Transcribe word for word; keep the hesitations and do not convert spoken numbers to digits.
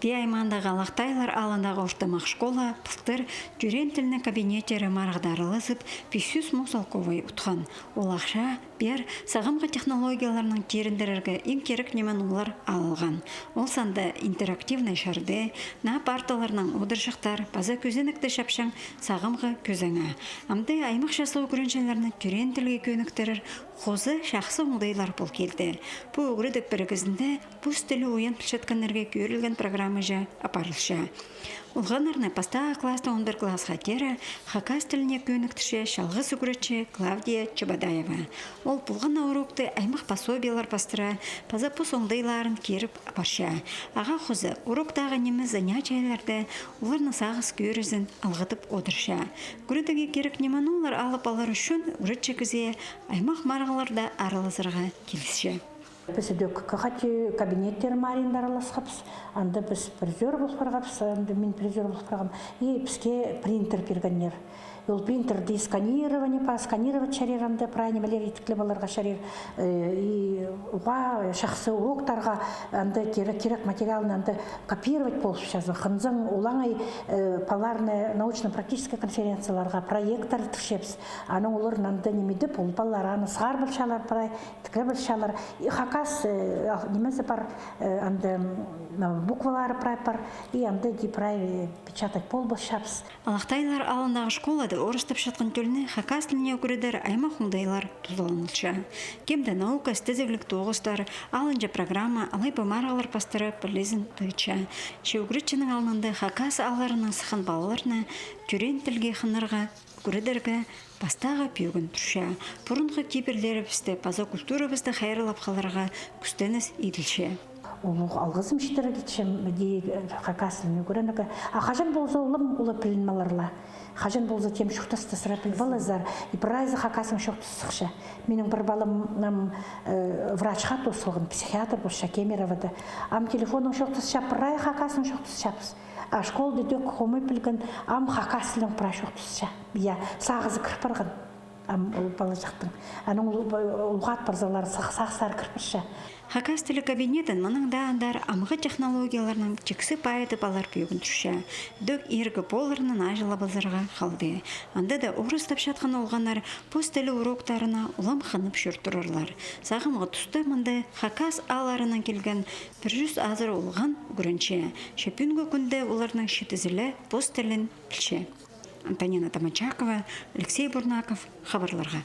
Ти аймаандағы Алахтайлар аалындағы ортымах школа пылтыр тӧреен тілнің кабинеттері марығда аралазып, пис чӱс муң салковай утхан. Ол ахча пеер сағамғы технологияларнаң тирендірерге иң кирек ниме-ноолар алылған. Ол санда интерактивнай чарды, наа парталарнаң одырҷыхтар паза кӧзенекті чапчаң сағамғы кӧзеңе. Амды аймах часлығ ӱгренҷілерні тӧреен тілге кӧніктірер хоза чахсы оңдайлар пол килді. Пу ӱгредіг пірігізінде пос тілі уян пілчеткеннерге кӧрілген программаҷа апарылча. Олғаннарны пастағы класстаң он пір классха теере хакас тіліне кӧніктірче чалғыс ӱгретчі Клавдия Чебодаева. Ол полған на урокты аймах пособиелер пастыра, паза пос оңдайларын киріп апарча. Ағаа хоза уроктағы ниме занятиелерде оларның сағыс кӧрізін алғыдып одырча. Ӱгредігі кирек ниме-ноолар алып алар ӱчӱн ӱгретчі кізее аймах марығларда аралазарға килісче. Піс ідӧк кахати кабинеттер марығында араласхабыс. Анда піс призёр пол парғабыс, анда мин призёр пол парғам. И піске принтер пиргеннер. Ол принтерде сканирование, просканировать чарир, анда прай нимелер итіклеп аларға чарир. Э, и уғаа чахсы уроктарға анда кирек, кирек материалны анда копировать полысчазың. Хынзаң олаңай, э, палаларны научно-практический конференцияларға, проекттер итірчебіс. Анаң олар анда ниме идіп, ол палалар аны сығарып алчалар, прай итіклеп алчалар. И хакас, э, ах, нимезі пар, э, анда, м, буквалары прай пар, и анда даа прай, э, печатать полбасчабыс. Алахтайлар аалындағы школада орыстапчатхан тӧлні хакас тіліне ӱгредер аймах оңдайлар тузаланылча. Кем-де наука істезігліг тоғыстар, алынҷа программа алай ба марығлар пастыра пілізін тыытча. Че ӱгретчінің алнында хакас аалларынаң сыххан палаларны тӧреен тілге хынарға ӱгредерге пастағы пӧгін турча. Пурунғы кибірлерібісті паза культурабысты хайраллап халарға кӱстеніс иділче. Улуғ алғызым читірерге итчем, дее, хакас тілін ӱгренерге. А хаҷан полза улам ула пілін алар ла. Хаҷан полза тем чоохтастазар, піліп алазар. И прайзы хакаснаң чоохтас сыхча. Минің пір палам, ам, э, врачха тоос салған, психиатр полча Кемеровода. Ам телефоннаң чоохтасча, прай хакаснаң чоохтасчабыс. А школада ідӧк хомай пілген, ам хакас тілінең прай чоохтасча. Я, сағызы кір парған. Ам ол палаҷахтың. Анаң ол, ол хат парзалар, сағ-, сағыстары кір парча. Хакас тілі кабинетін мынаң даа андар амғы технологияларнаң тиксі пайыдып алар пӧгін турча. Ідӧк иргі поларны наҷылап алзарға халды. Анда даа орыстапчатхан олғаннар пос тілі уроктарына улам хынып чӧр турарлар. Сағамғы туста мында хакас аалларынаң килген пір чӱс азыра олған ӱгренче. Че пӱӱнгі кӱнде оларның читізі ле пос тілін пілче. Антонина Тамачакова, Алексей Бурнаков, хабарларға.